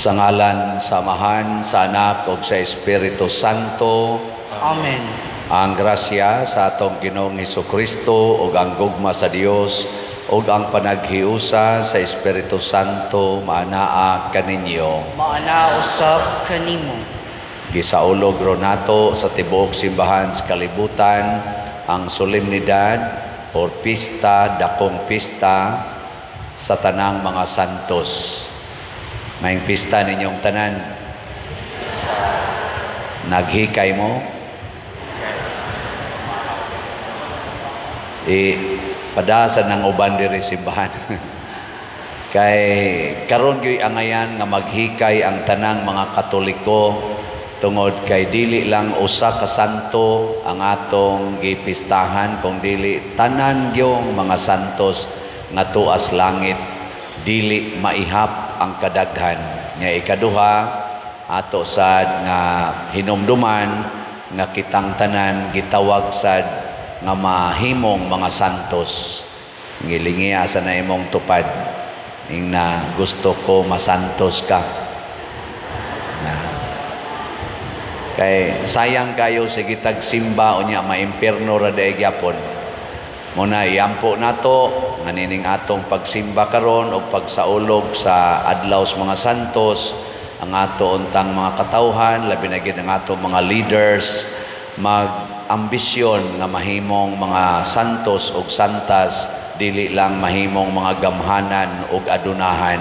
Sa ngalan sa Amahan, sa Anak ug sa Espiritu Santo. Amen. Ang grasya sa atong Ginoong Hesukristo ug ang gugma sa Dios ug ang panaghiusa sa Espiritu Santo maanaa kaninyo. Maanaa usab kanimo. Gisaulog ro nato sa tibuok simbahan sa kalibutan ang solemnidad or pista, dakong pista sa tanang mga santos. Maayong pista ninyong tanan. Naghikay mo? Padasan ng uban diri simbahan. Kay karon gyud angayan nga maghikay ang tanang mga Katoliko tungod kay dili lang usa ka santo ang atong gipistahan kung dili tanan gyung mga santos nga tuas langit, dili maihap ang kadaghan. Nga ikaduha, ato sad nga hinumduman nga kitang tanan gitawag sad nga mahimong mga santos. Ngilingiya sa na imong tupad ing na gusto ko masantos ka. Na. Kay sayang kayo sige tagsimba unya maimpierno ra day gyapon. Muna iampo nato nga nining atong pagsimba karon og pagsaulog sa adlaw sa mga santos, ang ato untang mga katawhan, labi na gid ang atong mga leaders, mag-ambisyon nga mahimong mga santos og santas, dili lang mahimong mga gamhanan og adunahan.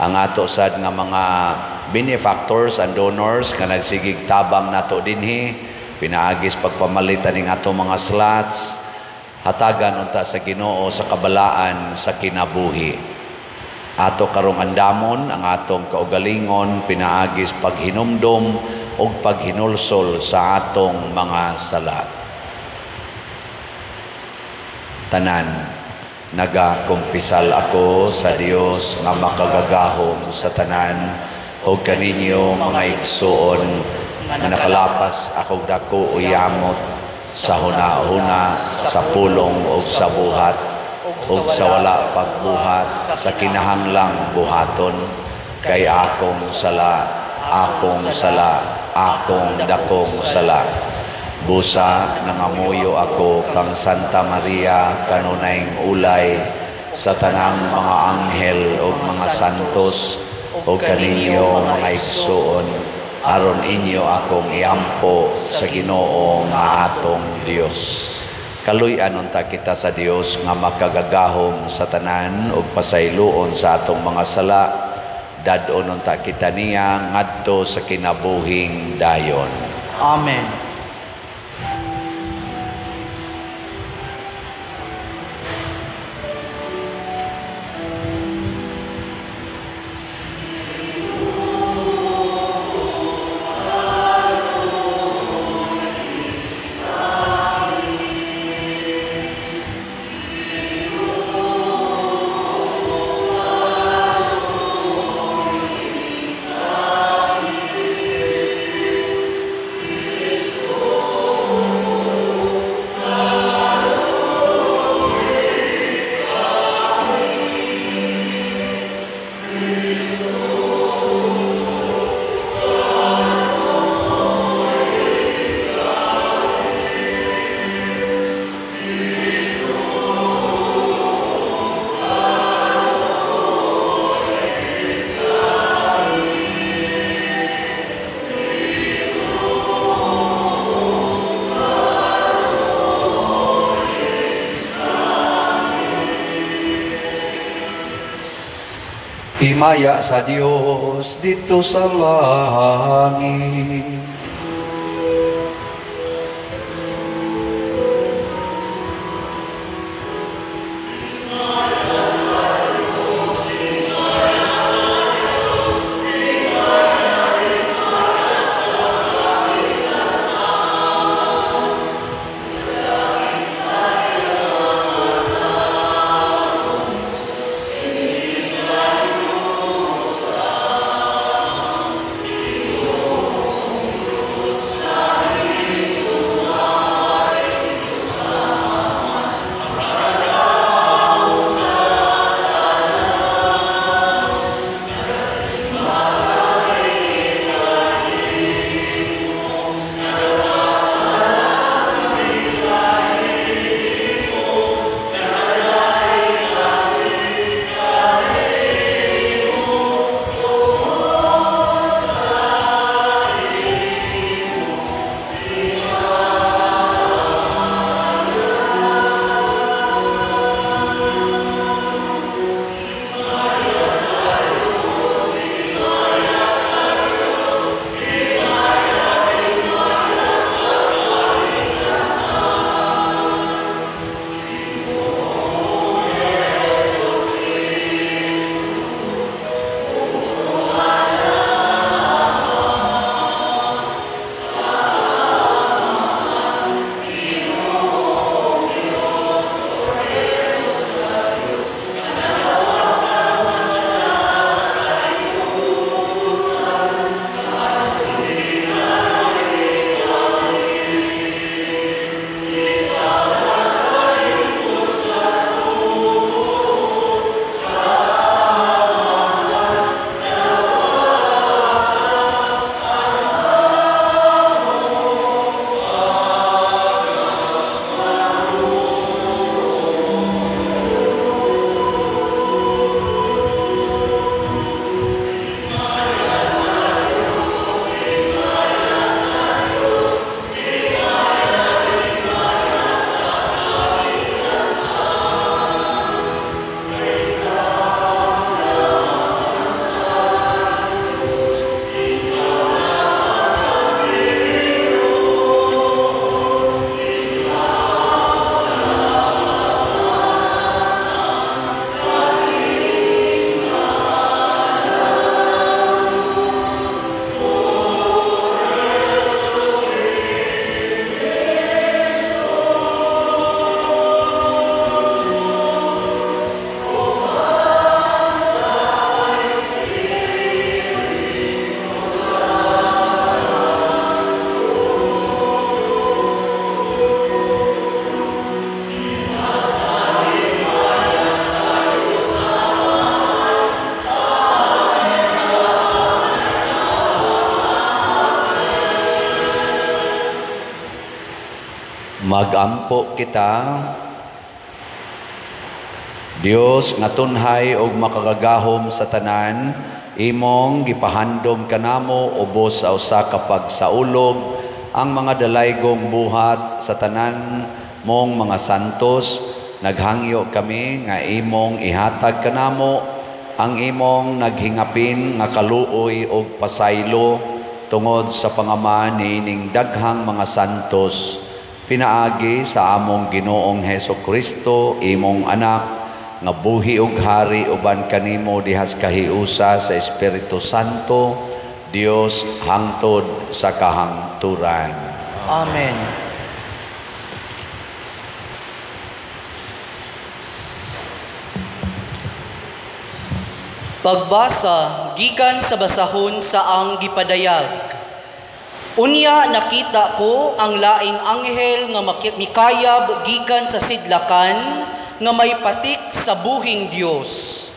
Ang ato sad nga mga benefactors and donors nga nagsigig tabang nato dinhi, pinaagis pagpamalit aning ato mga slots, hatagan unta sa Ginoo sa kabalaan sa kinabuhi. Ato karong andamon ang atong kaugalingon pinaagis paghinumdom ug paghinulsol sa atong mga sala. Tanan, nagakumpisal ako sa Dios nga makagagahom sa tanan ug kaninyo mga igsuon nga nakalapas akong dako o yamot sa huna-huna, sa pulong o sa buhat, o sa wala pagbuhat, sa kinahanglang buhaton, kay akong sala, akong sala, akong dakong sala. Busa nangamuyo ako kang Santa Maria kanunayng ulay sa tanang mga anghel o mga santos o kaninyo mga igsuon, aron inyo akong iampo sa Ginoo nga atong Dios. Kaluy-an unta kita sa Dios nga makagagahom sa tanan ug pasayloon sa atong mga sala, dad-on unta kita niya ngadto sa kinabuhing dayon. Amen. Himaya sa Dios dito sa langit. Magampo kita. Dios nga tunhay og makagagahom sa tanan, imong gipahandom kanamo ubos sa usa ka pagsaulog ang mga dalaygong buhat sa tanan mong mga santos. Naghangyo kami nga imong ihatag kanamo ang imong naghingapin nga kaluoy og pasaylo tungod sa pangama niining daghang mga santos, pinaagi sa among Ginoong Heso Kristo, imong anak, nga buhi og hari uban kanimo dihas kahiusa sa Espiritu Santo, Dios hangtod sa kahangturan. Amen. Pagbasa gikan sa basahon sa ang gipadayag. Unya nakita ko ang laing anghel nga mikayab gikan sa sidlakan nga may patik sa buhing Dios.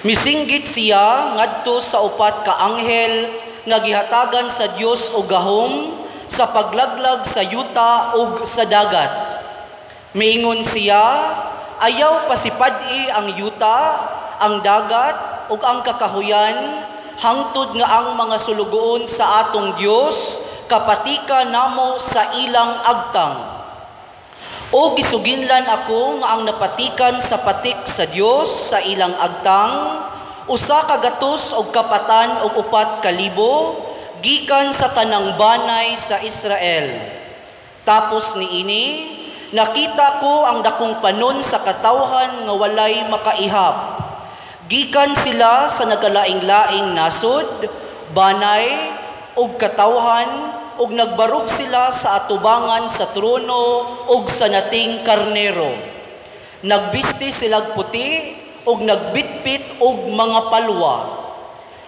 Misinggit siya ngadto sa upat ka anghel nga gihatagan sa Dios og gahom sa paglaglag sa yuta ug sa dagat. Miingon siya, ayaw pasipad-i ang yuta, ang dagat ug ang kakahuyan, hangtod nga ang mga sulugoon sa atong Dios kapatika namo sa ilang agtang. O gisuginlan ako nga ang napatikan sa patik sa Dios sa ilang agtang, 104,000 gikan sa tanang banay sa Israel. Tapos niini, nakita ko ang dakong panon sa katawhan nga walay makaihap. Gikan sila sa nagkalaing-laing nasod, banay ug katawhan, ug nagbarog sila sa atubangan sa trono ug sa nating karnero. Nagbisti silag puti ug nagbitbit og mga palwa.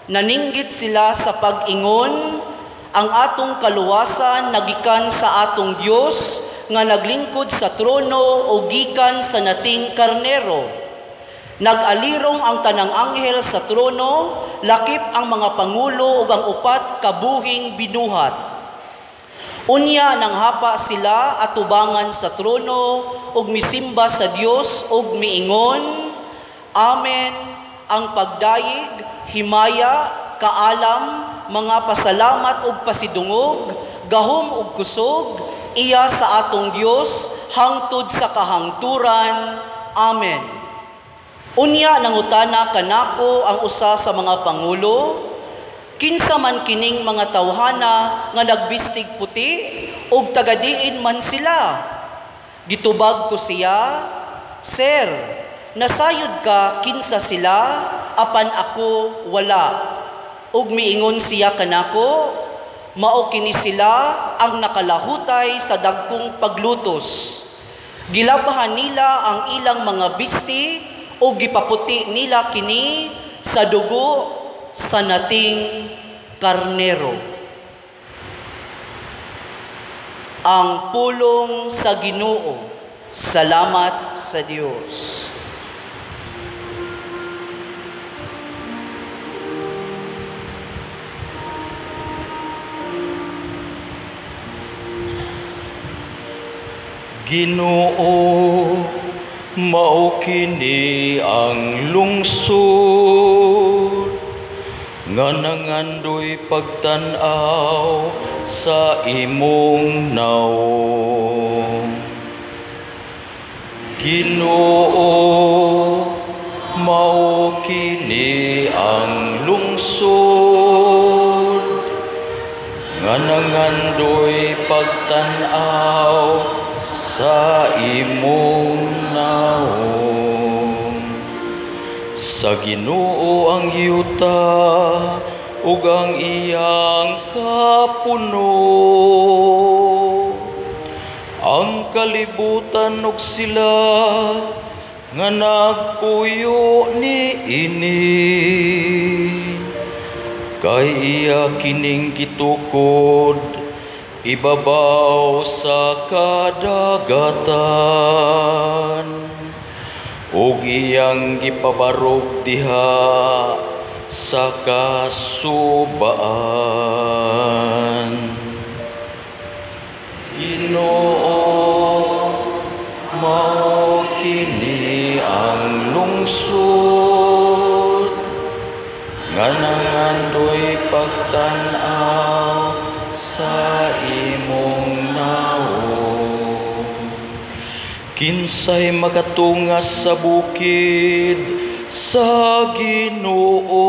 Naninggit sila sa pag-ingon, ang atong kaluwasan nagikan sa atong Dios nga naglingkod sa trono o gikan sa nating karnero. Nag-alirong ang tanang anghel sa trono, lakip ang mga pangulo ug ang upat kabuhing binuhat. Unya nang hapa sila atubangan sa trono ug misimba sa Dios ug miingon, Amen, ang pagdayeg, himaya, kaalam, mga pasalamat ug pasidungog, gahom ug kusog, iya sa atong Dios hangtod sa kahangturan. Amen. Unya nangutana kanako ang usa sa mga pangulo, kinsa man kining mga tawhana nga nagbistig puti ug tagadiin man sila? Gitubag ko siya, Sir, nasayod ka kinsa sila, apan ako wala. Ug miingon siya kanako, mao kini sila ang nakalahutay sa dagkong paglutos. Gilabhan nila ang ilang mga bisti o gipaputi nila kini sa dugo sa nating karnero. Ang pulong sa Ginoo. Salamat sa Dios. Ginoo, mao kini ang lungsod nga nangandoy pagtan-aw sa imong naong. Ginoo, mao kini ang lungsod nga nangandoy pagtan-aw sa imong naong. Sa Ginoo ang yuta ug ang iyang kapuno, ang kalibutan ug sila nga nagpuyo niini. Kay iya kining gitukod ibabaw sa kadagatan, ug iyang gipabarog diha sa kasubaan. Ginoo, mao kini ang lungsod nga nangandoy pagtan-aw sa imong naong. Kinsay makatungas sa bukid sa Ginoo,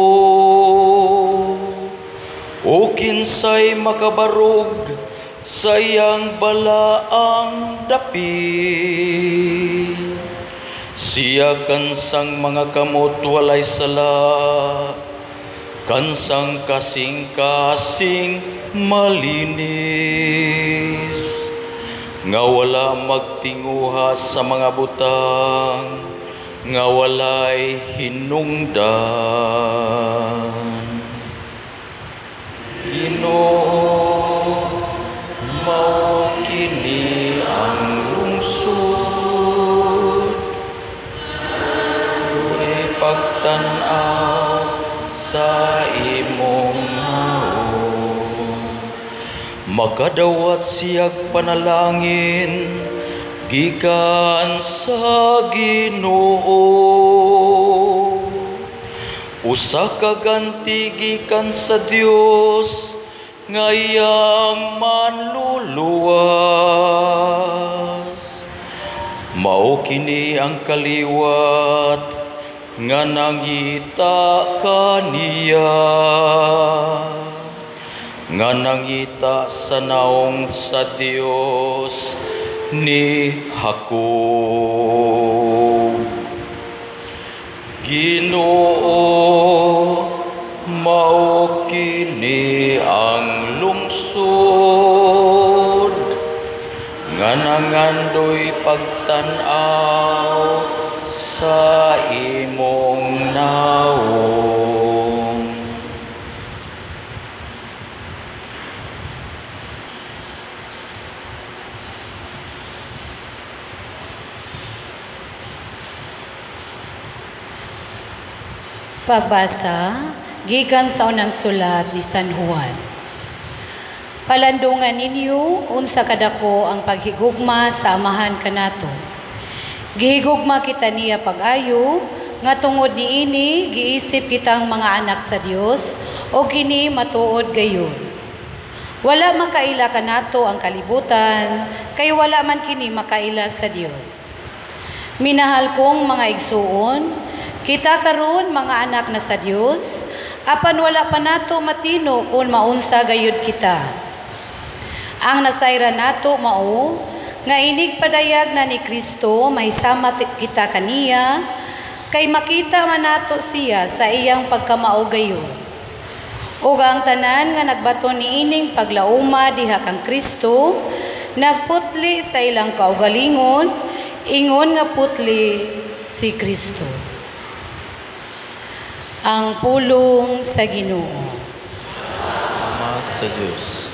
o kinsay makabarog sa iyang balaang dapit. Siya kansang mga kamot walay sala, kansang kasing-kasing malinis, nga wala magtinguha sa mga butang nga walay hinungdan. Ginoo, mao kini ang lungsod, dunay pagtan-aw sa imong naong. Makadawat siyag panalangin gikan sa Ginoo, usa ka ganti gikan sa Dios nga iyang manluluwas. Mao kini ang kaliwat nga nangita kaniya, nga nangita sa naong sa Dios ni Jacob. Ginoo, mao kini ang lungsod nga nangandoy pagtan-aw sa imong naong. Pagbasa gikan sa unang sulat ni San Juan. Palandungan ninyo unsa kadako ang paghigugma sa Amahan kanato. Gihigugma kita niya pag-ayo nga tungod niini giisip kitang mga anak sa Dios o kini matuod gayon. Wala makaila kanato ang kalibutan kay wala man kini makaila sa Dios. Minahal kong mga igsuon, kita karon mga anak na sa Dios, apan wala pa nato matino kung maunsa gayud kita. Ang nasayran nato mao nga inig padayag na ni Kristo mahisama kita kaniya, kay makita man nato siya sa iyang pagkamao gayud. Ug ang tanan nga nagbaton niining paglauma diha kang Kristo, nagputli sa ilang kaugalingon, ingon nga putli si Kristo. Ang pulong sa Ginoo. Salamat sa Diyos.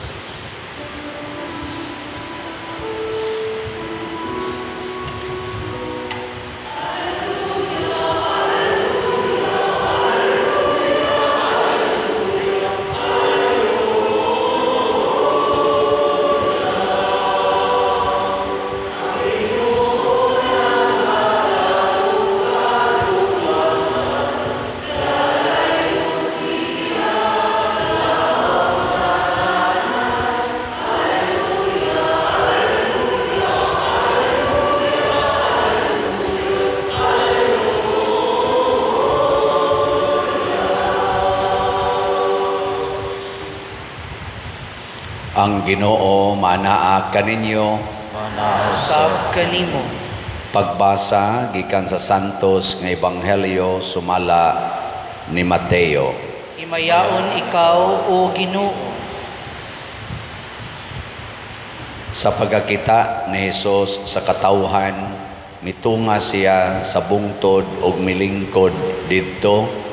Ang Ginoo manaa kaninyo, Usab kanimo. Pagbasa gikan sa Santos nga Ebanghelyo sumala ni Mateo. Himayaon ikaw, o Ginoo. Sa pagkakita ni Hesus sa katawhan, mitunga siya sa bungtod ug milingkod didto.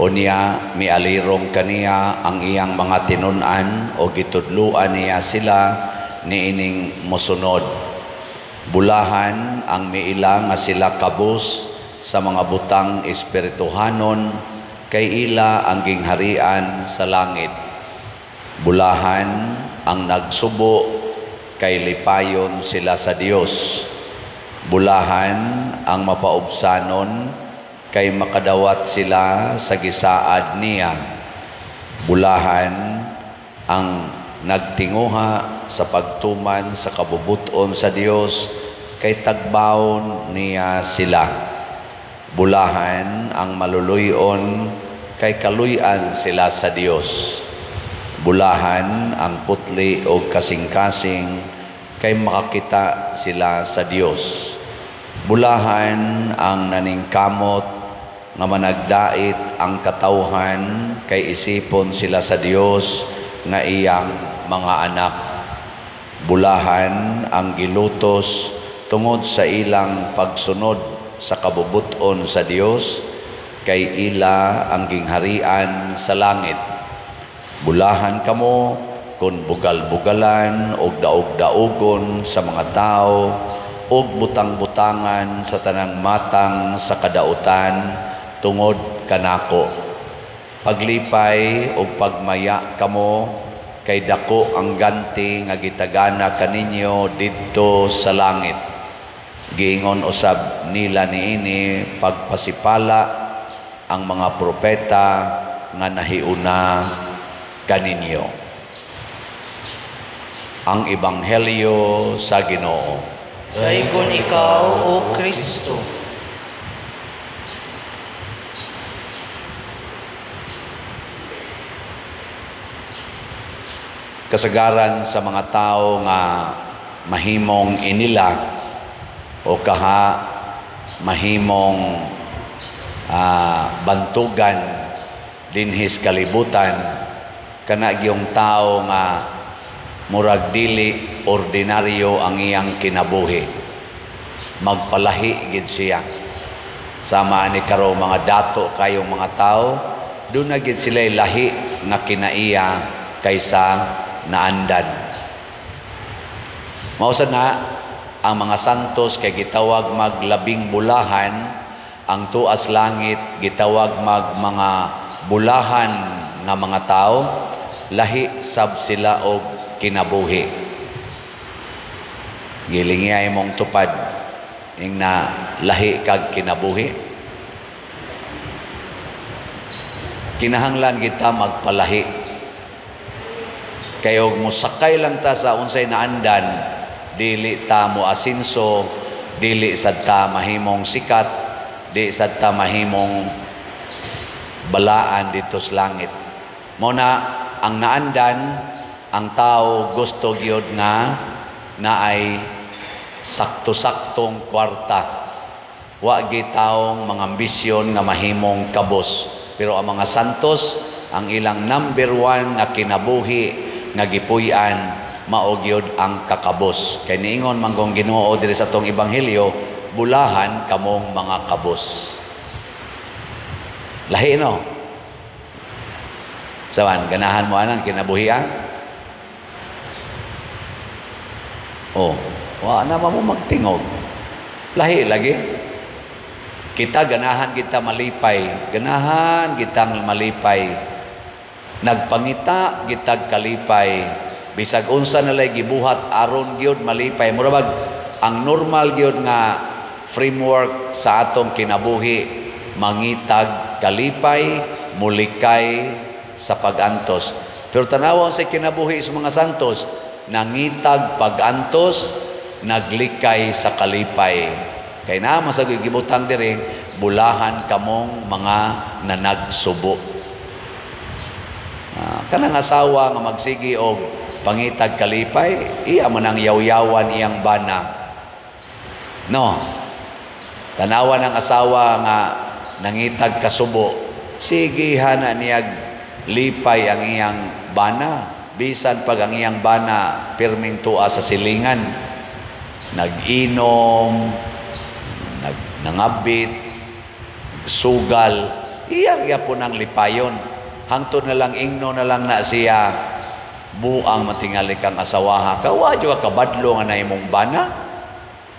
Unya mialirong kaniya ang iyang mga tinun-an o gitudluan niya sila niining mosunod. Bulahan ang miila nga sila kabus sa mga butang espirituhanon kay ila ang gingharian sa langit. Bulahan ang nagsubo kay lipayon sila sa Dios. Bulahan ang mapaubsanon kay makadawat sila sa gisaad niya. Bulahan ang nagtinguha sa pagtuman sa kabubuton sa Dios kay tagbawon niya sila. Bulahan ang maluluyon kay kaluy-an sila sa Dios. Bulahan ang putli o kasing-kasing kay makakita sila sa Dios. Bulahan ang naningkamot nga managdait ang katawhan kay isipon sila sa Dios nga iyang mga anak. Bulahan ang gilutos tungod sa ilang pagsunod sa kabubuton sa Dios kay ila ang gingharian sa langit. Bulahan kamo kun bugal-bugalan og daog-daogon sa mga tao og butang-butangan sa tanang matang sa kadautan tungod kanako. Paglipay og pagmaya kamo kay dako ang ganti nga gitagana kaninyo didto sa langit. Giingon usab nila niini pagpasipala ang mga propeta nga nahiuna kaninyo. Ang Ebanghelyo sa Ginoo. Daygon ikaw, O Kristo. Kasagaran sa mga tao nga mahimong inila o kaha mahimong bantugan dinhis kalibutan, kana gyung tao nga murag dili ordinaryo ang iyang kinabuhi, magpalahi gid siya. Sama ni karo mga dato kayong mga tao, doon na gid sila lahi nga kinaiya kaysa naandan. Mao sad na ang mga santos kay gitawag maglabing bulahan, ang tuas langit gitawag mag mga bulahan nga mga tao, lahi sab sila og kinabuhi. Gilingiay mong tupad ing na lahi kag kinabuhi. Kinahanglan kita magpalahi. Kay og mosakay lang ta sa unsay naandan, dili ta mo asinso, dili sad ta mahimong sikat, di sad ta mahimong balaan dito sa langit. Mao na ang naandan, ang tao gusto gyud nga naay sakto-saktong kwarta. Wa gi taong mga ambisyon nga mahimong kabos. Pero ang mga santos, ang ilang number one nga kinabuhi nga gipuy-an, mao gyud ang kakabos. Kay niingon man kung Ginoo diri sa atong ebanghelyo, bulahan kamong mga kabos. Lahi no? Sawan, ganahan mo anang kinabuhi ah? Oh, wa na mo magtingog. Lahi lagi. Kita ganahan kita malipay, ganahan kitang malipay. Nagpangita gitag kalipay. Bisag unsa na lay gibuhat aron gyud malipay. Mura bag ang normal gyud nga framework sa atong kinabuhi, mangitag kalipay, mulikay sa pagantos. Pero tanawon sa kinabuhi sa mga santos, nangitag pagantos, naglikay sa kalipay. Kay naa man sa gibutang diri, bulahan kamong mga nanagsubo. Kanang asawa nga magsigi og pangitag kalipay, iya man ang yaw-yawan iyang bana. No. Tanawa ng asawa nga nangitag kasubo, sige hana niyag lipay ang iyang bana. Bisan pag ang iyang bana pirming tuwa sa silingan, nag-inom, nangabit, sugal, iya po ng lipayon. Hangtod na lang ingno na lang na siya, buang matingali kang asawaha ka, wa jud ka kabadlo nga na imong bana,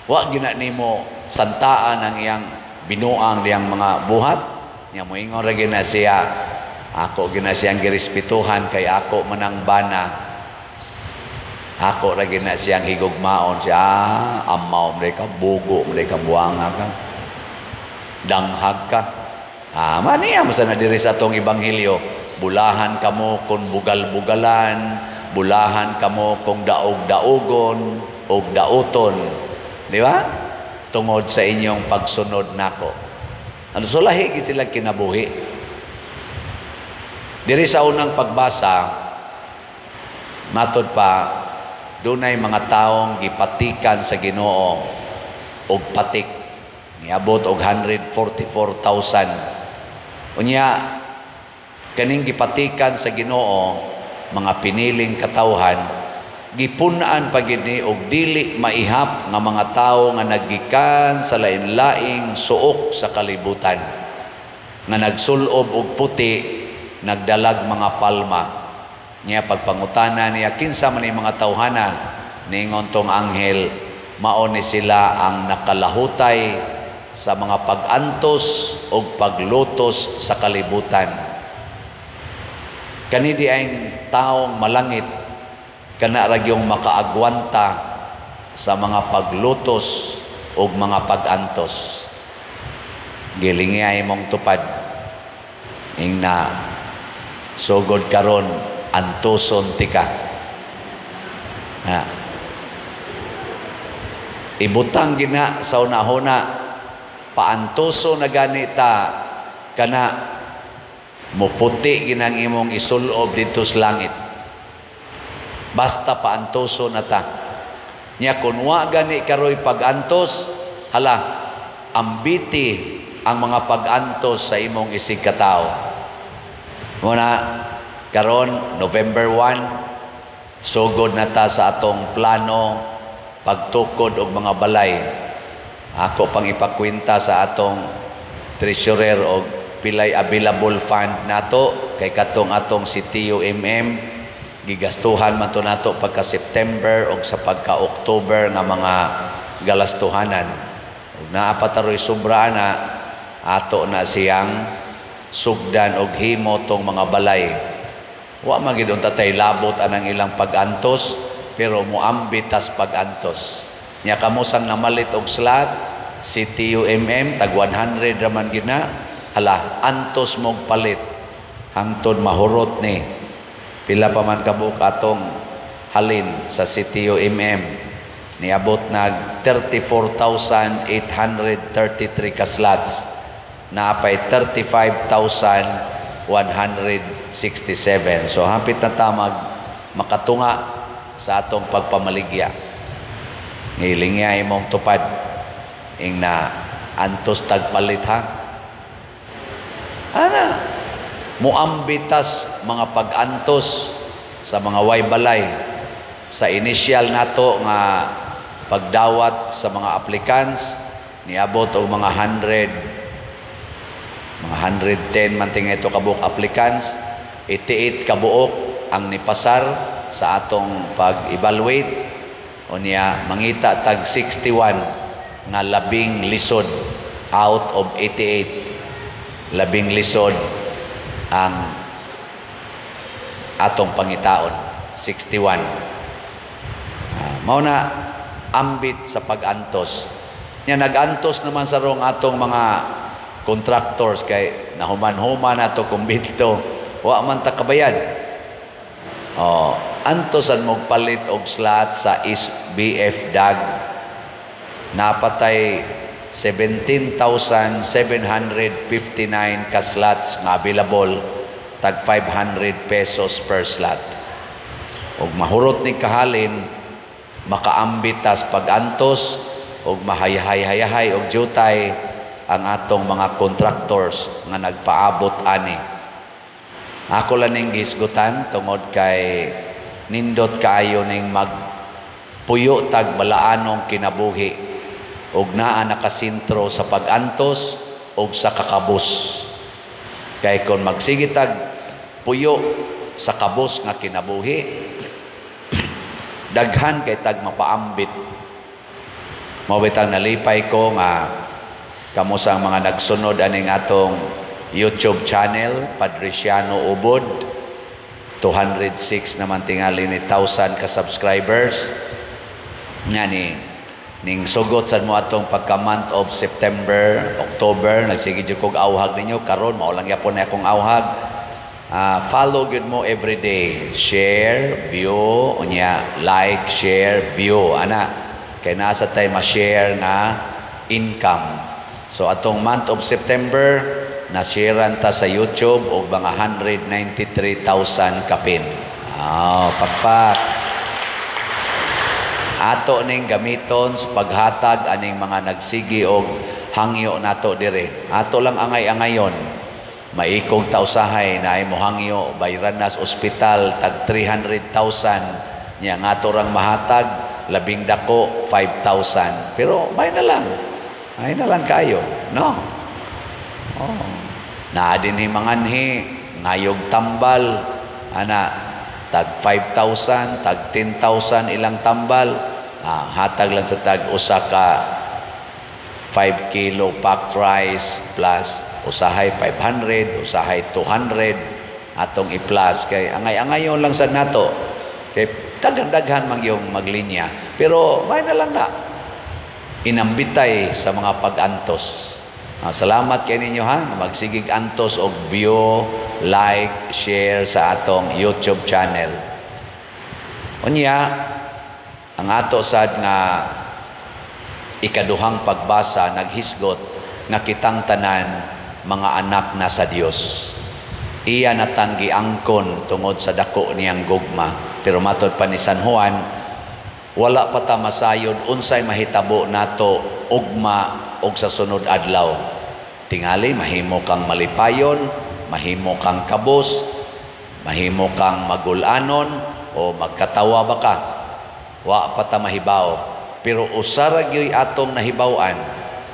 wa gina nimo santaan ang iyang binuang diyang mga buhat. Nya moingon ra gina siya, ako gina siyang girespetuhan kay ako manang bana. Ako ra gina siyang higugmaon siya, amaw mo ka, bugo mo ka, buwanga ka, danghag ka. Maniya mo sana diri sa atong ebanghelyo, bulahan kamo kung bugal-bugalan, bulahan kamo kung daog-daogon og dauton. Di ba? Tungod sa inyong pagsunod nako. Ano so lahi gid sila kinabuhi. Diri sa unang pagbasa, matod pa dunay mga taong gipatikan sa Ginoo og patik, niabot og 144,000. Unya kaning gipatikan sa Ginoo mga piniling katawhan, gipun-an pa gid ni og dili maihap nga mga tawo nga naggikan sa lain-laing suok sa kalibutan, nga nagsulob og puti, nagdalag mga palma. Niya pagpangutana niya, kinsa man ni mga tawhana? Ningon tong anghel, mao ni sila ang nakalahutay sa mga pag-antos o paglutos sa kalibutan. Kani di ang taong malangit, kana ra gyung makaagwanta sa mga paglutos o mga pag-antos. Gilingi mong tupad. Ingna sugod karon antoson tika. Ha. Ibutang gina sa unahuna, paantoso na ganita kana muputi ginang imong isulob dito sa langit. Basta paantoso na ta. Nya kun wa gani karoy pagantos, hala, ambiti ang mga pagantos sa imong isig katao. Muna karon November 1, sugod na ta sa atong plano pagtukod og mga balay. Ako pang ipakwenta sa atong treasurer og pilay available fund nato kay katong atong si TUMM gigastuhan man to nato pagka September og sa pagka October nga mga galastuhanan. Ug naa pa taroy sobra na ato na siyang sugdan og himo tong mga balay. Wa man gid unta tay labot anang ilang pag-antos, pero moambit tas pag-antos. Nya kamo sang namalit og slot si TUMM tag 100 ra man gid na, hala, antos mog palit hangtod mahurot ni. Pila pa man kabuok atong halin sa CTUMM, niabot nag 34,833 ka slots, naapay 35,167. So hapit na ta makatunga sa atong pagpamaligya. Ngilingya imong tupad ing na antos tagpalit ha. Ana muambitas mga pag-antos sa mga way balay. Sa initial nato nga pagdawat sa mga applicants, niabot og mga 100, mga 110 man tingay ito kabuok applicants, 88 kabuok ang nipasar sa atong pag-evaluate. Unya mangita tag 61 nga labing lisod out of 88, labing lisod ang atong pangitaon, 61. Mao na ambit sa pag-antos. Nya nag-antos naman sa rong atong mga contractors kay nahuman-human ato kumbinto, wa man ta kabayad. Oh, antosan mo palit og slot sa SBF DAG, napatay 17,759 ka slots nga available, tag 500 pesos per slot. Og mahurot ni kahalin, makaambitas pag-antos og mahayhay-hayahay og jutay ang atong mga contractors nga nagpaabot ani. Ako lang ning gisgutan tungod kay nindot kaayo ning magpuyo tag balaanong kinabuhi og naa nakasentro sa pag-antos og sa kakabos. Kay kon magsige tag puyo sa kabos nga kinabuhi, daghan kay tag mapaambit. Mao bitang nalipay ko nga kamo sa mga nagsunod aning atong YouTube channel, Padriciano Ubod. 206 naman tingali ni thousand ka subscribers. Nga ni ning sugot sad mo atong pagka month of September, October, nagsige jud kog awhag ninyo. Karon mao lang gyapon na akong awhag. Follow gyud mo every day. Share, view, unya like, share, view ana. Kay nasa tay ma-share nga income. So atong month of September, na-sharean ta sa YouTube og mga 193,000 kapin. Ah, pakpak. Ato ning gamiton sa paghatag aning mga nagsigi og hangyo nato dire. Ato lang angay-angayon. Maikog ta usahay na ay mohangyo bayran nas ospital tag 300,000 nya nga ato rang mahatag labing dako 5,000. Pero may na lang. Ay na lang kayo, no? Oh. Naa din ni manganhi ngayog tambal ana tag 5,000, tag 10,000 ilang tambal. Hatag lang sa tag usa ka 5 kilo packed rice plus usahay 500, usahay 200 atong i-plus kay angay-angayon lang sad nato. Kay daghan-daghan man yung maglinya. Pero may na lang na inambitay sa mga pag-antos. Salamat kay ninyo ha, magsigig antos og view, like, share sa atong YouTube channel. Unya, ang ato sad nga ikaduhang pagbasa naghisgot nga kitang tanan mga anak na sa Dios. Iya natang giangkon tungod sa dako niyang gugma. Pero matod pa ni San Juan, wala pa ta masayod unsay mahitabo nato ugma og sa sunod adlaw. Tingali mahimo kang malipayon, mahimo kang kabos, mahimo kang magulanon o magkatawa ba ka. Wa pa ta mahibaw. Pero usa ra gyud atong nahibaw-an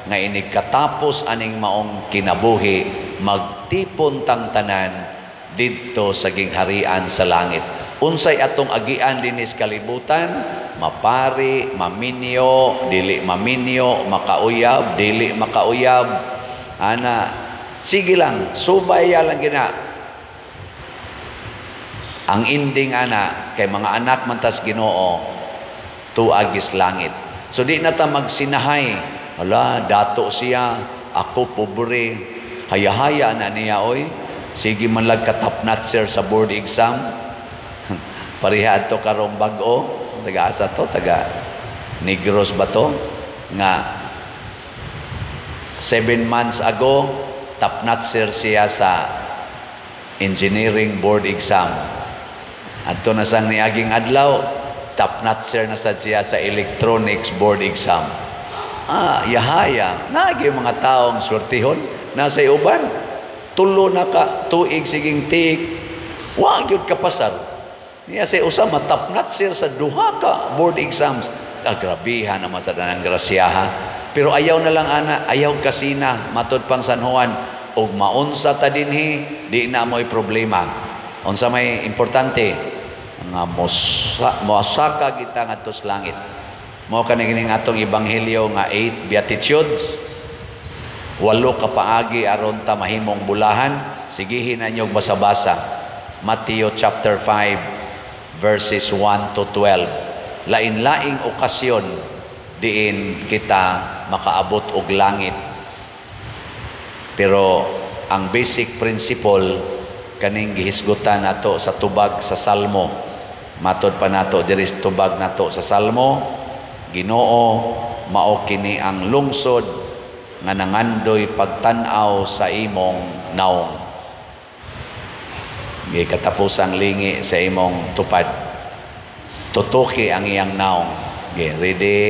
nga inig katapos aning maong kinabuhi, magtipon tang tanan didto sa gingharian sa langit. Unsay atong agian dinis kalibutan? Mapari, maminyo, dili maminyo, makauyab, dili makauyab. Ana, sige lang, subay lang gina. Ang ending ana kay mga anak man tas Ginoo, tuagis langit. So di na ta magsinahay. Hala, dato siya, ako pobre. Hayahaya na niya oy. Sige man lag ka top notcher sa board exam. Pareha adto karong bag-o, taga asa to, taga Negros ba to? Nga 7 months ago, top notcher siya sa engineering board exam. Adto na sang niaging adlaw, top notcher na sad siya sa electronics board exam. Yahaya, naagi mga taong swertihon nasa uban. Tulo na ka tuig siging tik, wa gyud ka pasar. Niya say usa matap notcher sa duha ka board exams. Grabihan naman sa danang grasyaha. Pero ayaw na lang ana, ayaw kasina matud pang San Juan og maunsa ta dinhi, di na mo'y problema. Unsa may importante nga mosaka kita ngadto sa langit. Mao kani kining atong ebanghelyo nga 8 beatitudes. 8 ka paagi aron ta mahimong bulahan. Sigihin na inyong basa-basa. Matthew chapter 5 verses 1 to 12. Lain-laing okasyon diin kita makaabot og langit. Pero ang basic principle kaning gihisgutan nato sa tubag sa Salmo. Matod pa nato diri sa tubag nato sa Salmo, Ginoo, mao kini ang lungsod nga nangandoy pagtan-aw sa imong naong. Gikatapusang lingi sa imong tupad. Tutuki ang iyang naong. Okay, ready?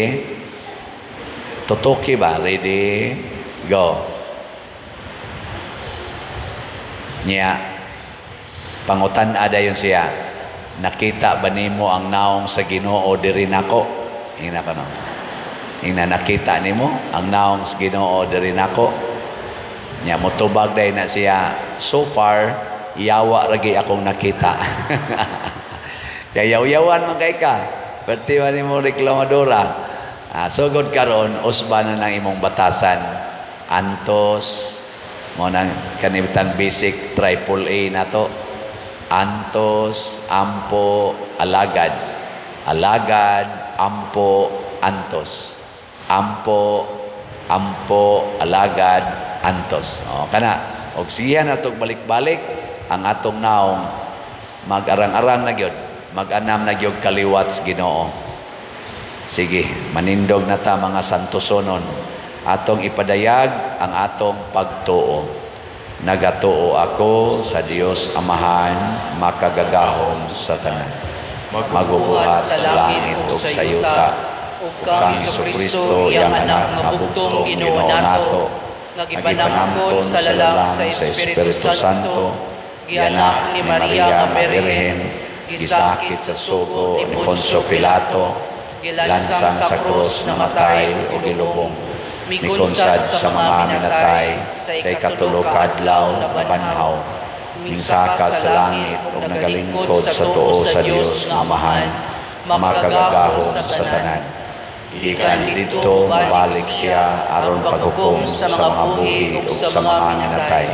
Tutuki ba? Ready? Go. Niya, pangutan-a dayon siya, nakita ba nimo ang naong sa Ginoo diri nako? Ina ko no. Ina nakita nimo ang naong sa Ginoo diri nako? Nya motubag day na siya, so far yawa ragi akong nakita. Kaya yaw-yawan man kay ka. Perti man nimo reklamadora. Sugod karon usba na nang imong batasan. Antos mo nang kanibitang basic triple A nato. Antos, ampo, alagad. Alagad, ampo, antos. Ampo, ampo, alagad, antos. O, kana. Og siya na itong balik-balik, ang atong naong mag-arang-arang na gyud, mag-anam na gyud kaliwat sa Ginoo. Sige, manindog na ta mga santosonon. Atong ipadayag ang atong pagtuo. Nagatuo ako sa Dios Amahan, makagagahom sa tanan, magubuhat sa langit ug sa yuta, ug ug kang kang Hesukristo, iyang anak nga bugtong Ginoo nato, nga gipanangkon sa lalang sa Espiritu Santo, gianak ni Maria nga Birhen, gisakit sa sugo ni Poncio Pilato, gilansang sa krus, namatay ug gilubong, mikonsad sa mga minatay, sa ikatulo ka adlaw nabanhaw, mingsaka sa langit ug nagalingkod sa tuo sa Dios nga Amahan, makagagahom sa tanan. Gikan didto mobalik siya aron paghukom sa mga buhi ug sa mga minatay.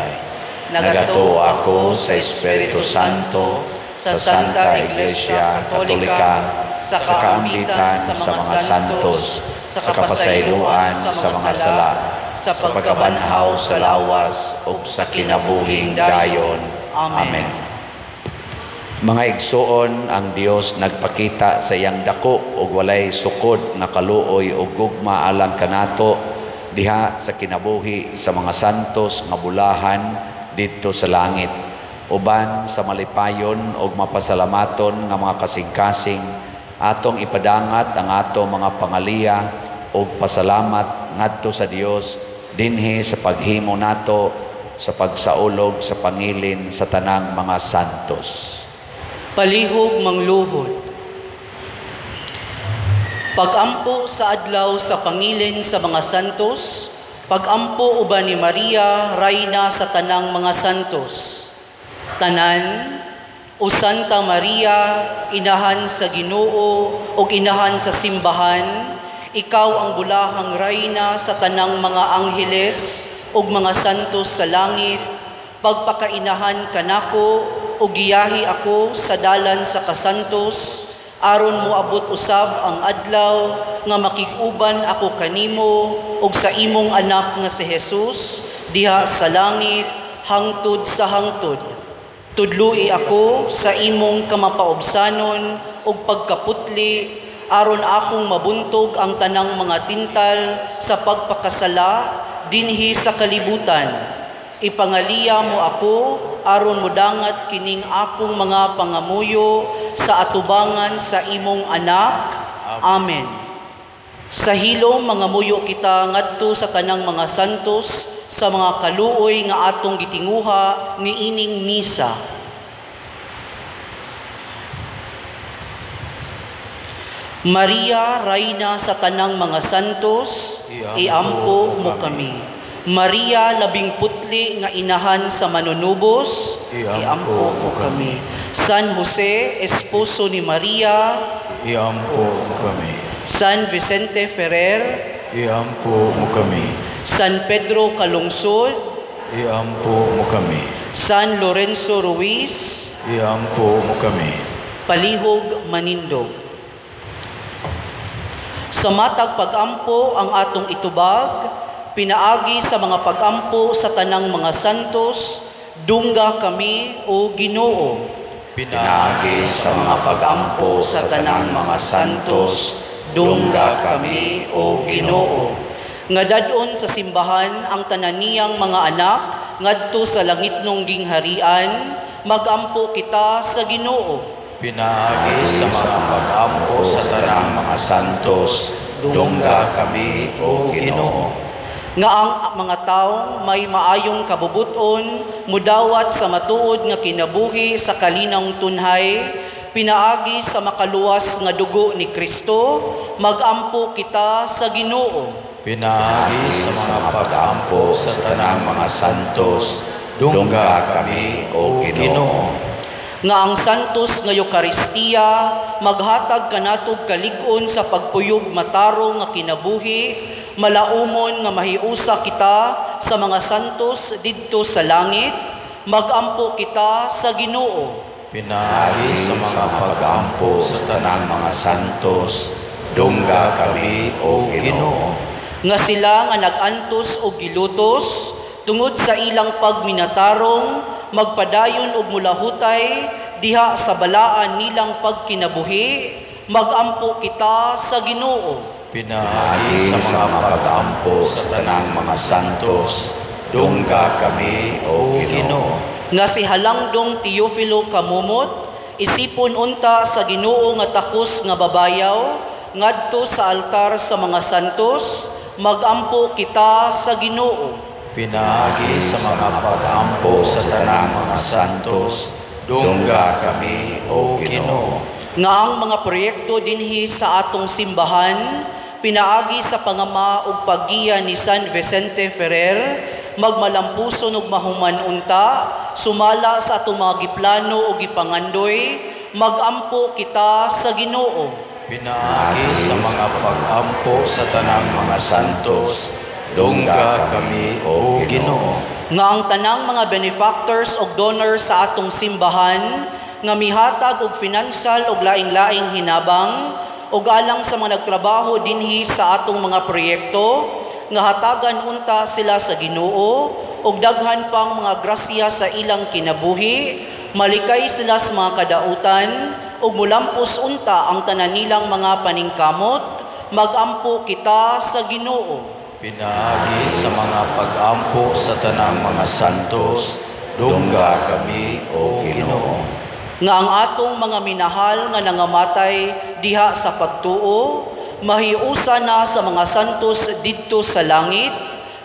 Nagatuo ako sa Espiritu Santo, sa Santa Iglesia Katolika, sa kaambitan sa mga santos, sa kapasayloan sa mga sala, sa pagkabanhaw sa lawas ug sa kinabuhing dayon. Amen. Mga igsuon, ang Dios nagpakita sa iyang dako ug walay sukod nga kaluoy ug gugma alang kanato diha sa kinabuhi sa mga santos nga bulahan didto sa langit, uban sa malipayon ug mapasalamaton nga mga kasing-kasing atong ipadangat ang ato mga pangaliya ug pasalamat ngadto sa Dios dinhi sa paghimo nato sa pagsaulog sa pangilin sa tanang mga santos. Palihog mangluhod. Pagampo sa adlaw sa pangilin sa mga santos, pagampo uban ni Maria, rayna sa tanang mga santos. Tanan, o Santa Maria, inahan sa Ginoo ug inahan sa simbahan, ikaw ang bulahang rayna sa tanang mga angheles ug mga santos sa langit, pagpakainahan kanako ug giyahi ako sa dalan sa kasantos, aron moabot usab ang adlaw nga makig-uban ako kanimo ug sa imong anak nga si Jesus diha sa langit hangtod sa hangtod. Tudloi ako sa imong kamapaubsanon ug pagkaputli, aron akong mabuntog ang tanang mga tintal sa pagpakasala dinhi sa kalibutan. Ipangaliya mo ako aron modangat kining akong mga pangamuyo sa atubangan sa imong anak. Amen. Sa hilom mangamuyo kita ngadto sa tanang mga santos sa mga kaluoy nga atong gitinguha niining misa. Maria, rayna sa tanang mga santos, iampo mo kami. Maria, labing putli nga inahan sa manunubos, iampo mo kami. San Jose, esposo ni Maria, iampo mo kami. San Vicente Ferrer, iampo mo kami. San Pedro Calungsod, iampo mo kami. San Lorenzo Ruiz, iampo mo kami. Palihog manindog. Sa matag pagampo ang atong itubag, pinaagi sa mga pagampo sa tanang mga santos, dungga kami o Ginoo. Pinaagi sa mga pagampo sa tanang mga santos, dungga kami o Ginoo. Nga dad-on sa simbahan ang tanan niyang mga anak ngadto sa langitnong gingharian, magampo kita sa Ginoo. Pinaagi sa mga pagampo sa tanang mga santos, dungga kami o Ginoo. Nga ang mga taong may maayong kabubuton mudawat sa matuod nga kinabuhi sa kalinang tunhay, pinaagi sa makaluwas nga dugo ni Kristo, magampo kita sa Ginoo. Pinaagi sa mga pagampo sa tanang mga santos, dungga kami o Ginoo. Nga ang santos nga Eukaristiya maghatag kanatog kalig-on sa pagpuyog matarong nga kinabuhi, malaumon nga mahiusa kita sa mga santos didto sa langit, magampo kita sa Ginoo. Pinaagi sa mga pag-ampo sa tanang mga santos, dungga kami, O Ginoo. Nga sila nga nag-antos og gilutos tungod sa ilang pagminatarong, magpadayon og mulahutay diha sa balaan nilang pagkinabuhi, magampo kita sa Ginoo. Pinaagi sa mga pag-ampo sa tanang mga santos, dungga kami, O Ginoo. Nga si Halangdong Teofilo Kamumot, isipon unta sa Ginoo nga takos nga babayaw, ngadto sa altar sa mga santos, magampo kita sa Ginoo. Pinaagi sa mga pag-ampo sa tanang mga santos, dungga kami, O Ginoo. Nga ang mga proyekto dinhi sa atong simbahan, pinaagi sa pangama ug paggiya ni San Vicente Ferrer, magmalampuson ug mahuman unta, sumala sa atong mga giplano ug gipangandoy, magampo kita sa Ginoo. Pinaagi sa mga pag-ampo sa tanang mga santos, dungga kami, O Ginoo. Nga ang tanang mga benefactors ug donors sa atong simbahan, nga mihatag og financial ug laing-laing hinabang, ug alang sa mga nagtrabaho dinhi sa atong mga proyekto, nga hatagan unta sila sa Ginoo ug daghan pang mga grasya sa ilang kinabuhi, malikay sila sa mga kadautan ug mulampos unta ang tanan nilang mga paningkamot, magampo kita sa Ginoo. Pinaagi sa mga pag-ampo sa tanang mga santos, dungga kami, O Ginoo. Nga ang atong mga minahal nga nangamatay diha sa pagtuo, mahiusa na sa mga santos didto sa langit,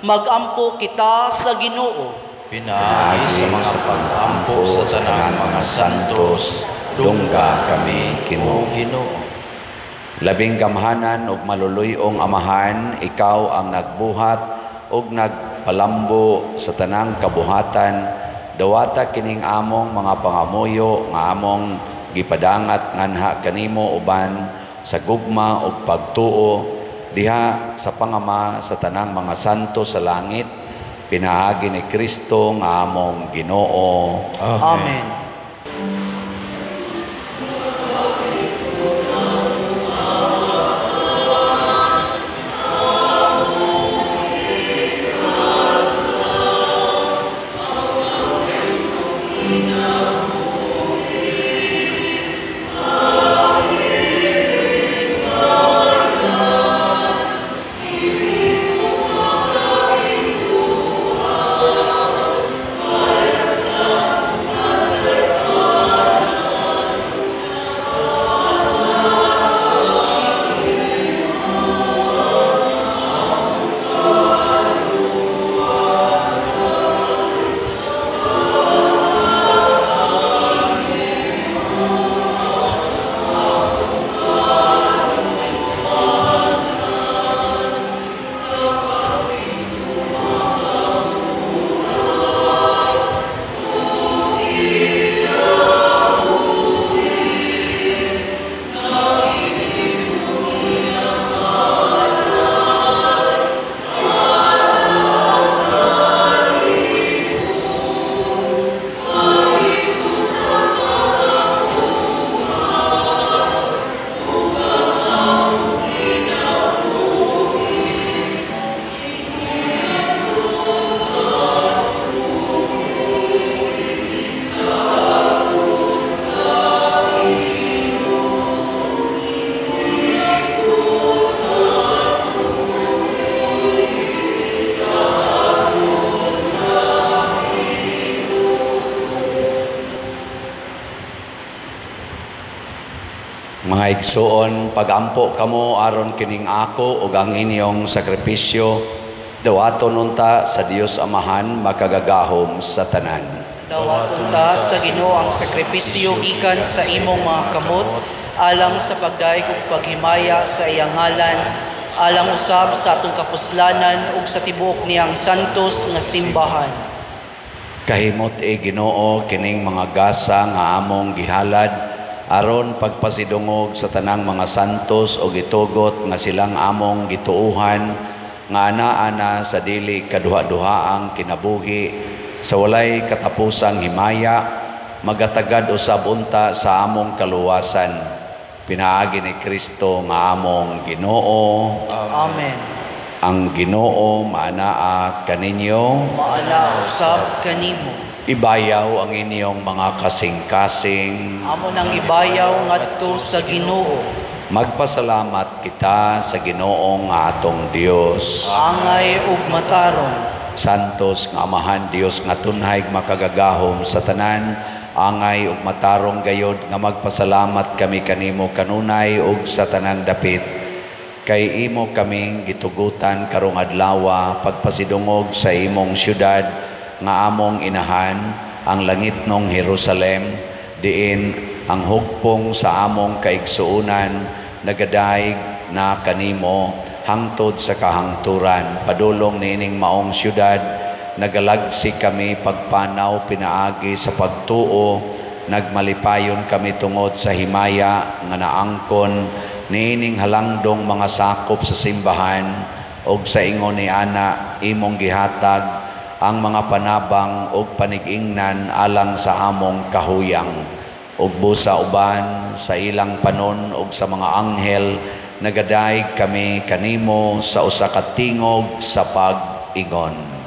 magampo kita sa Ginoo. Pinaagi sa mga pag-ampo sa tanang mga santos, dungga kami, O Ginoo. Labing gamhanan ug maluluy-ong Amahan, ikaw ang nagbuhat ug nagpalambo sa tanang kabuhatan. Dawata kining among mga pangamuyo nga among gipadangat nganha kanimo uban sa gugma ug pagtuo diha sa pangama sa tanang mga santo sa langit, pinaagi ni Kristo nga among Ginoo. Amen. Mga igsuon, pagampo kamo aron kining ako ug ang inyong sakripisyo, dawaton unta sa Dios Amahan makagagahom sa tanan. Dawaton ta sa Ginoo ang sakripisyo gikan sa imong mga kamot, alang sa pagdayeg ug paghimaya sa iyang ngalan, alang usab sa atong kapuslanan ug sa tibuok niyang santos nga simbahan. Kahimot e Ginoo kining mga gasa nga among gihalad aron pagpasidungog sa tanang mga santos o gitugot nga silang among gituuhan nga ana-ana sa dili kaduha-duhaang kinabuhi sa walay katapusang himaya, magatagad usab unta sa among kaluwasan. Pinaagi ni Kristo nga among Ginoo. Amen. Ang Ginoo maanaa kaninyo, maana usab kanimo. Ibayaw ang inyong mga kasing-kasing. Amo nang ibayaw ngadto sa Ginoo. Magpasalamat kita sa Ginoo nga atong Dios. Angay ug matarong. Santos nga Amahan Dios nga tunhay makagagahom sa tanan, angay ug matarong gayod nga magpasalamat kami kanimo kanunay ug sa tanang dapit. Kay imo kaming gitugutan karong adlawa pagpasidungog sa imong syudad nga among inahan, ang langitnong Jerusalem, diin ang hugpong sa among kaigsuonan nagadaig na kanimo hangtod sa kahangturan. Padulong niining maong syudad, nagalagsi kami pagpanaw pinaagi sa pagtuo, nagmalipayon kami tungod sa himaya nga naangkon niining halangdong mga sakop sa simbahan og sa ingon ni ana imong gihatag ang mga panabang og panigingnan alang sa among kahuyang. Ug busa uban sa ilang panon og sa mga anghel, nagadaig kami kanimo sa usa ka tingog sa pag-ingon.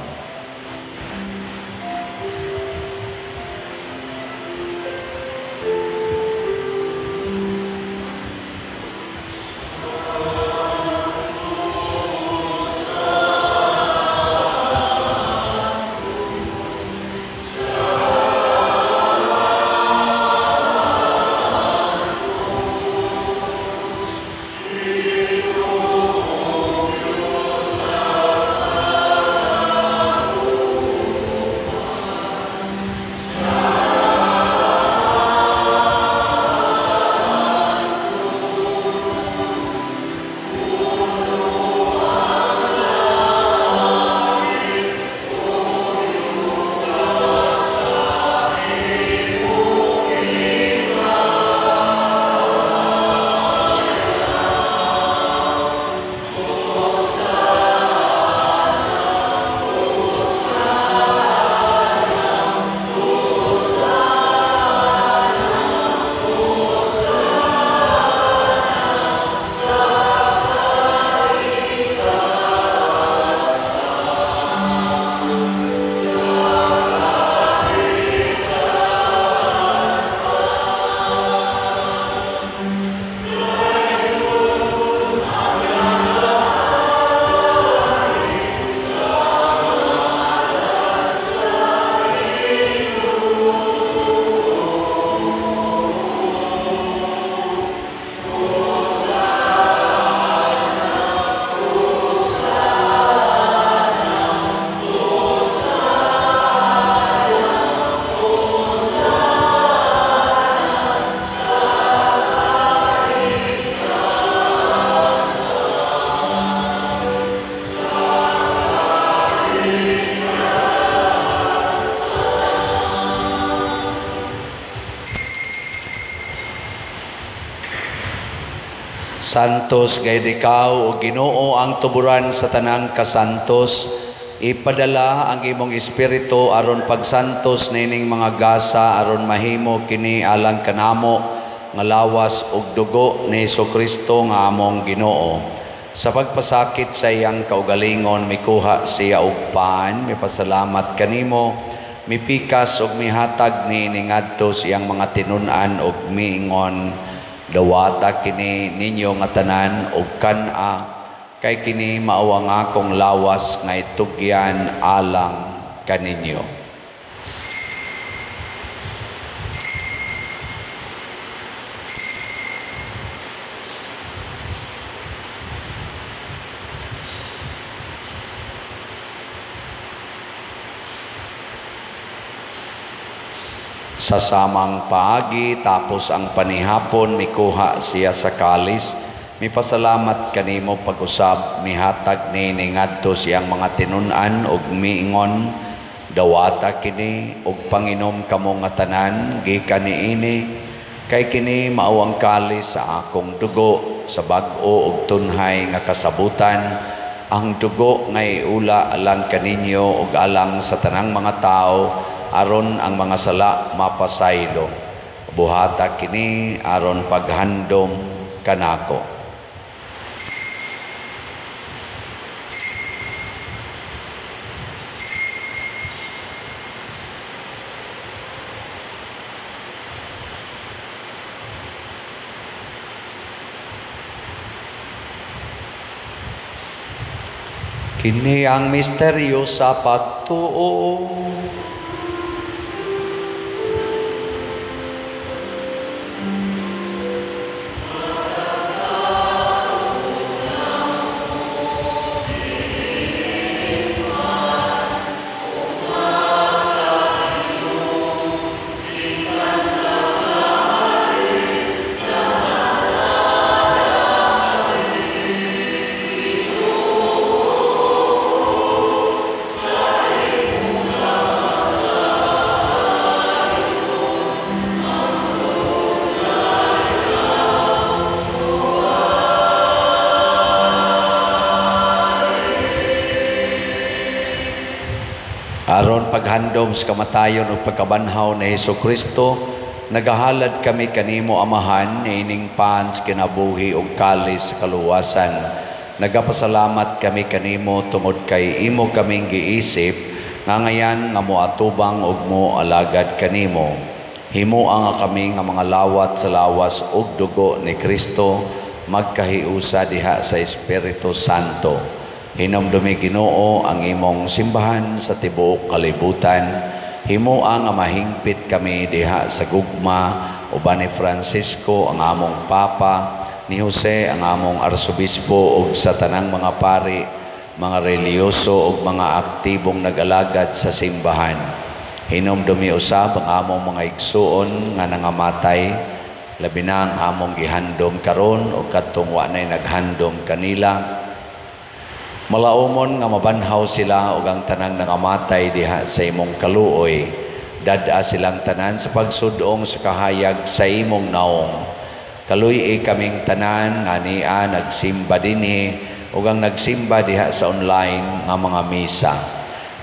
Santos gayud ikaw o Ginoo ang tuburan sa tanang kasantos. Ipadala ang imong espiritu aron pagsantos nining mga gasa aron mahimo kini alang kanamo nga lawas ug dugo ni Hesukristo nga among Ginoo. Sa pagpasakit sa iyang kaugalingon mikuha siya og pan, mipasalamat kanimo, mipikas ug mihatag niini ngadto sa iyang mga tinun-an ug miingon, dawata kini ninyo nga tanan og kan-a, kay kini mao ang akong lawas nga itugyan alang kaninyo. Sa samang paagi, tapos ang panihapon, mikuha siya sa kalis, mipasalamat kanimo pag-usab, mihatag niini ngadto siyang mga tinun-an ug miingon, dawata kini ug panginom kamo nga tanan gikan niini, kay kini mao ang kalis sa akong dugo sa bag-o ug tunhay nga kasabutan, ang dugo nga iula alang kaninyo ug alang sa tanang mga tawo aron ang mga sala mapasaylo. Buhata kini aron paghandom kanako. Kini ang misteryo sa pagtuo. Aron paghandom sa kamatayon ug pagkabanhaw ni Hesus Kristo, nagahalad kami kanimo Amahan ining pan sa kinabuhi ug kalis sa kaluwasan. Nagapasalamat kami kanimo tungod kay imo kaming giisip nga ngayan nga moatubang ug moalagad kanimo. Himoa nga kami nga mga lawat sa lawas ug dugo ni Kristo magkahiusa diha sa Espiritu Santo. Hinumdumi Ginoo ang imong simbahan sa tibuok kalibutan. Himoa nga mahingpit kami diha sa gugma uban ni Francisco ang among Papa, ni Jose ang among Arsobispo ug sa tanang mga pari, mga relihiyoso ug mga aktibong nag-alagad sa simbahan. Hinumdumi usab ang among mga igsuon nga nangamatay, labi na ang among gihandom karon ug kadtong wa nay naghandom kanila. Malaumon nga mabanhaw sila ug ang tanang nangamatay diha sa imong kaluoy. Dad-a silang tanan sa pagsudong sa kahayag sa imong naong. Kaluy-i kaming tanan nga nia nagsimba dinhi ug ang nagsimba diha sa online nga mga misa.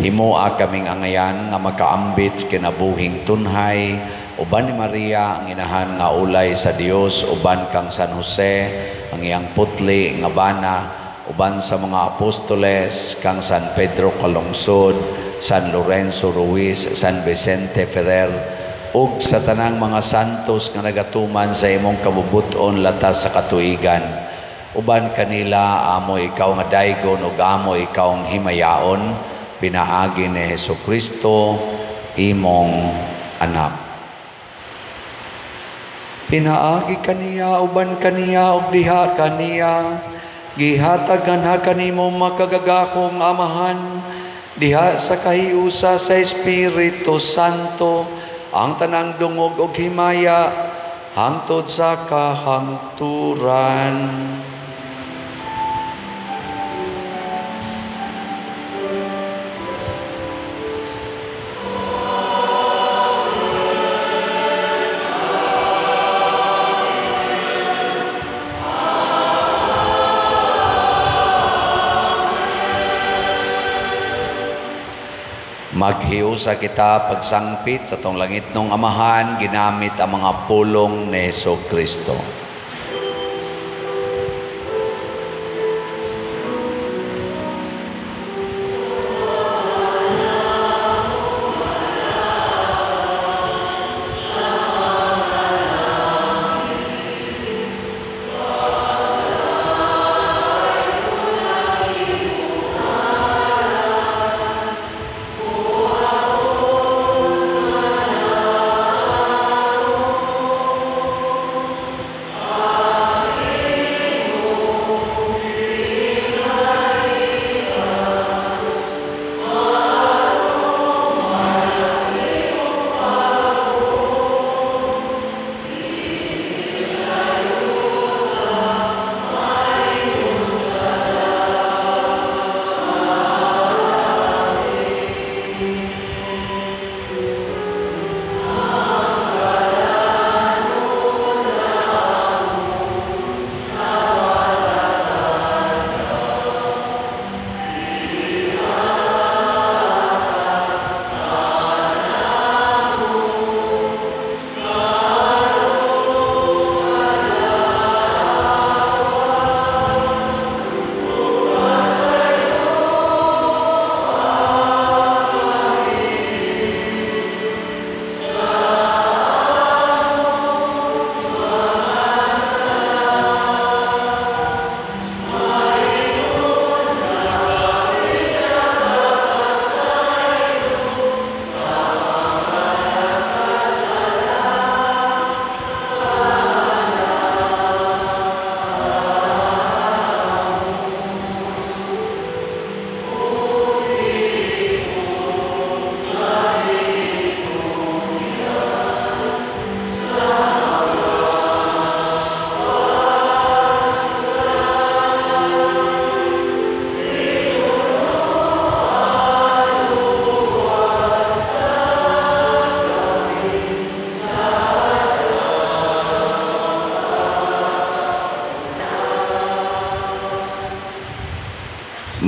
Himoa kaming angayan nga makaambit sa kinabuhing tunhay uban ni Maria ang inahan nga ulay sa Dios, uban kang San Jose ang iyang putli nga bana, uban sa mga apostoles kang San Pedro Calungsod, San Lorenzo Ruiz, San Vicente Ferrer, ug sa tanang mga santos nga nagatuman sa imong kabubut-on latas sa katuigan. Uban kanila amo ikaw nga daygon ug amo ikaw ang himayaon, pinaagi ni Hesukristo imong anak. Pinaagi kaniya, uban kaniya ug diha kaniya, gihatagan ha kanimo makagagahong Amahan diha sa kahiusa sa Espiritu Santo ang tanang dungog ug himaya hangtod sa kahangturan. Maghiusa kita pagsangpit sa tong langitnong Amahan ginamit ang mga pulong ni Hesukristo.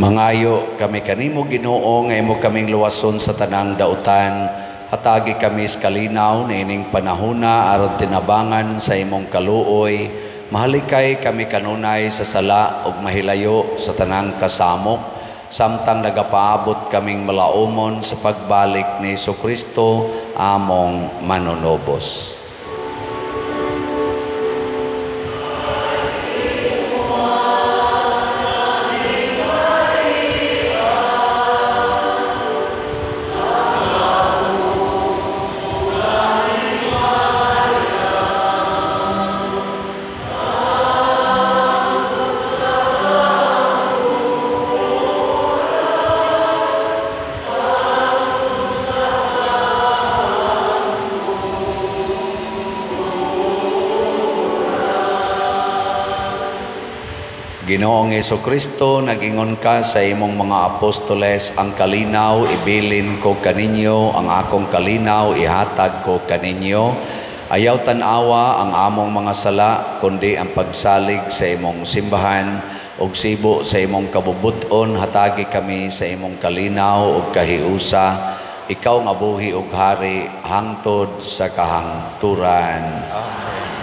Mangayo kami kanimo, Ginoo, nga imo kaming luwason sa tanang dautan. Hatagi kami sa kalinaw niining panahona aron tinabangan sa imong kaluoy. Mahalikay kami kanunay sa sala ug mahilayo sa tanang kasamok, samtang nagapaabot kaming malaumon sa pagbalik ni Hesukristo among manunubos. Ginoong Hesukristo, nagingon ka sa imong mga apostoles, ang kalinaw ibilin ko kaninyo, ang akong kalinaw ihatag ko kaninyo. Ayaw tan-awa ang among mga sala, kundi ang pagsalig sa imong simbahan, ug sibo sa imong kabubuton, hatagi kami sa imong kalinaw ug kahiusa. Ikaw nga buhi ug hari hangtod sa kahangturan. Amen.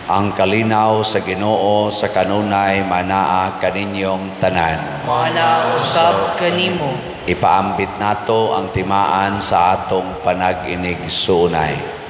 Ang kalinaw sa Ginoo sa kanunay manaa kaninyong tanan. Mana usab kanimo. Ipaambit nato ang timaan sa atong panag-inig suunay.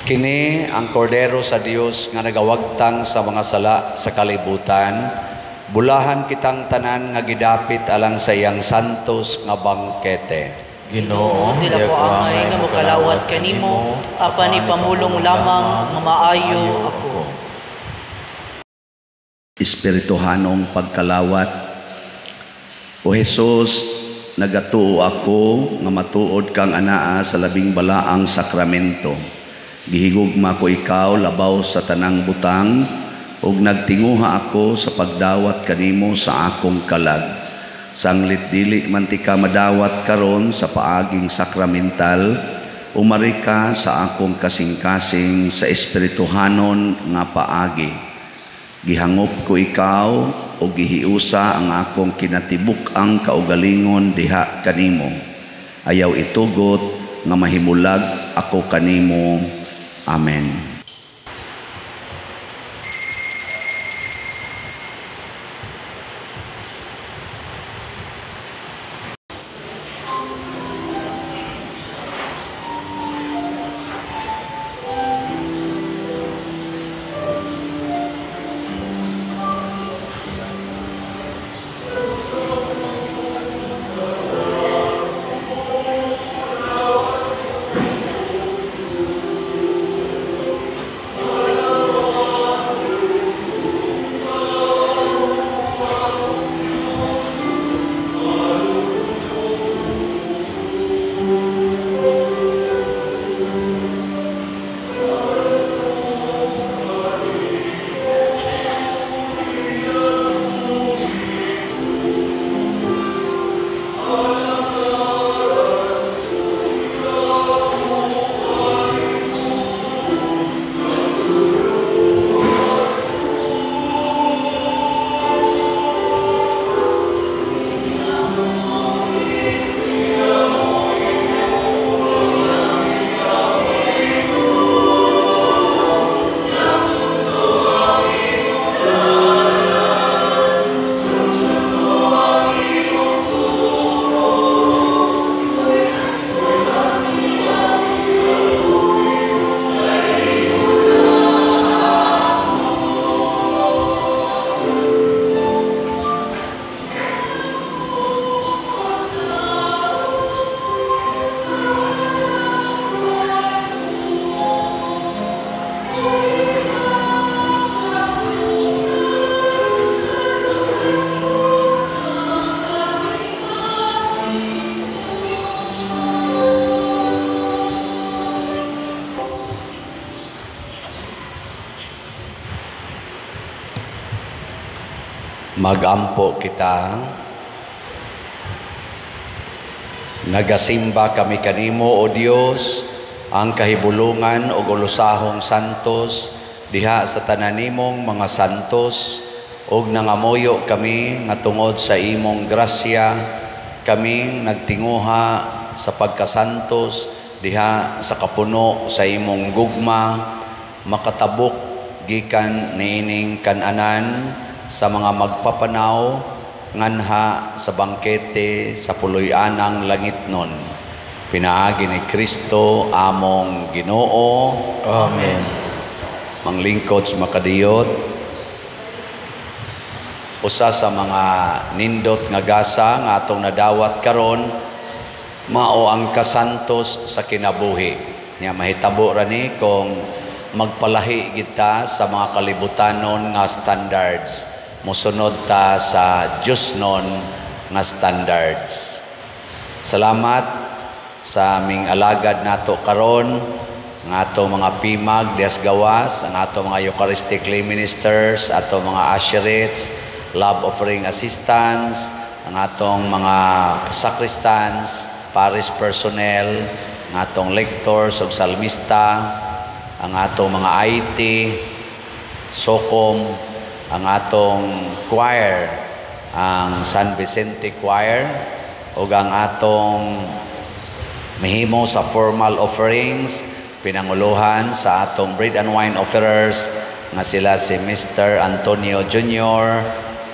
Kini ang kordero sa Dios nga nagawagtang sa mga sala sa kalibutan. Bulahan kitang tanan nga gidapit alang sa iyang santos nga bangkete. Ginoo, dili ako angay nga mokalawat kanimo, apan ipamulong lamang nga maayo ako. Espirituhanong pagkalawat. O Jesus, nagatuo ako nga matuod kang anaa sa labing balaang sakramento. Gihigugma ko ikaw labaw sa tanang butang, ug nagtinguha ako sa pagdawat kanimo sa akong kalag. Sanglit dili man ti ka madawat karon sa paaging sakramental, umari ka sa akong kasing-kasing sa espirituhanon nga paagi. Gihangop ko ikaw o gihiusa ang akong kinatibuk-ang kaugalingon diha kanimo. Ayaw itugot nga mahimulag ako kanimo. Amen. Magampo kita. Nagasimba kami kanimo, O Dios, ang kahibulungan og ulusahong santos diha sa tanan nimong mga santos, ug nangamuyo kami nga tungod sa imong grasya kaming nagtinguha sa pagkasantos diha sa kapuno sa imong gugma, makatabok gikan niining kan-anan sa mga magpapanaw nganha sa bangkete sa puloy-anang langitnon. Pinaagi ni Kristo among Ginoo. Amen. Manglingkod sa makadiyot, usa sa mga nindot nga gasa nga atong nadawat karon mao ang kasantos sa kinabuhi. Nya mahitabo ra ni kung magpalahi kita sa mga kalibutanon nga standards, mosunod ta sa Diyosnon nga standards. Salamat sa aming alagad nato karon, ang ato mga pimag dias gawas, ang ato mga Eucharistic lay ministers, ato mga usherates, love offering assistants, ang atong mga sacristans, parish personnel, ang atong lectors ug salmista, ang atong mga IT, SOCOM, ang atong choir, ang San Vicente Choir, ug ang atong mihimo sa formal offerings, pinanguluhan sa atong bread and wine offerers nga sila si Mr. Antonio Jr.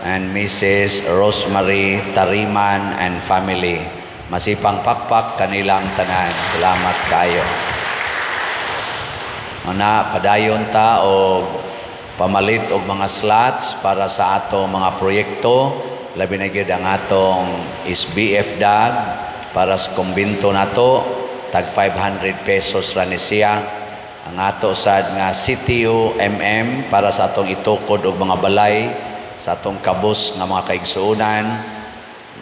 and Mrs. Rosemary Tariman and family. Masipang pakpak kanilang tanan. Salamat kayo. Una, padayon ta og pamalit og mga slots para sa atong mga proyekto. Labi na gyud ang atong SBF DAG para sa kumbinto nato, tag 500 pesos ra ni siya. Ang ato sad nga CTU MM para sa atong itukod og mga balay sa atong kabus nga mga kaigsuonan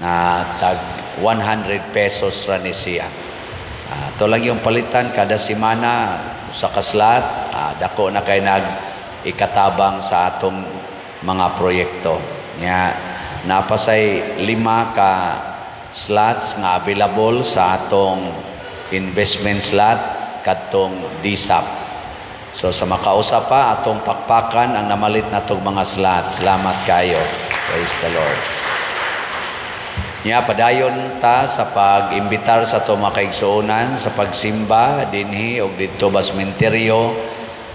na tag 100 pesos ra ni siya. Ito lang yung palitan kada semana sa kaslat, dako na kay nag ikatabang sa atong mga proyekto. Nya napasay 5 ka slots nga available sa atong investment slot kadtong DSAP. So sa makausa pa atong pakpakan ang namalit natong mga slots. Salamat kayo. Praise the Lord. Nya padayon ta sa pag-imbitar sa atong mga kaigsuonan sa pagsimba dinhi og didto ba sementeryo.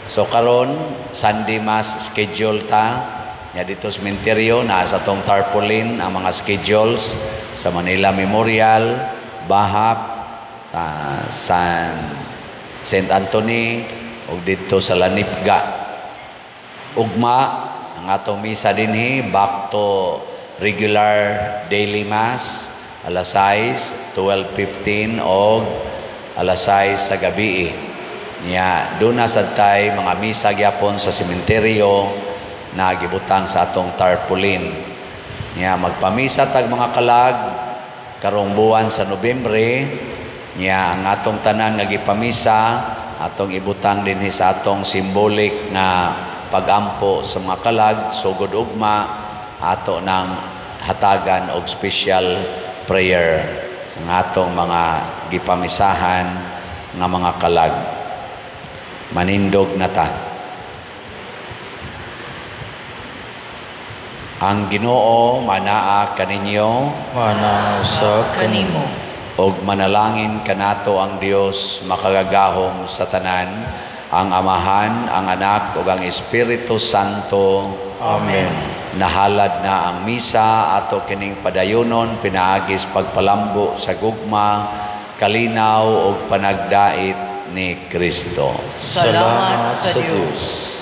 So karon Sunday Mass schedule ta. Nya dito sa sementeryo naa sa atong tarpaulin ang mga schedules sa Manila Memorial, Bahak, San St. Anthony ug didto sa Lanipga. Ugma ang atong misa dinhi back to regular daily mass alas 6, 12:15 og alas 6 sa gabi. Nya duna sad tay mga misa gyapon sa sementeryo na gibutang sa atong tarpaulin. Nya magpamisa tag mga kalag karong buwan sa Nobyembre. Nya ang atong tanan nga gipamisa atong ibutang dinhi sa atong symbolic nga pagampo sa mga kalag sugod ugma ato nang hatagan og special prayer ang atong mga gipamisahan nga mga kalag. Manindog na ta. Ang Ginoo manaa kaninyo, manaa usab kanimo, og manalangin kanato ang Dios makagagahom sa tanan, ang Amahan, ang Anak ug ang Espiritu Santo. Amen. Nahalad na ang misa ato kining padayonon pinaagis pagpalambo sa gugma, kalinaw ug panagdait ni Kristo. Salamat sa Dios.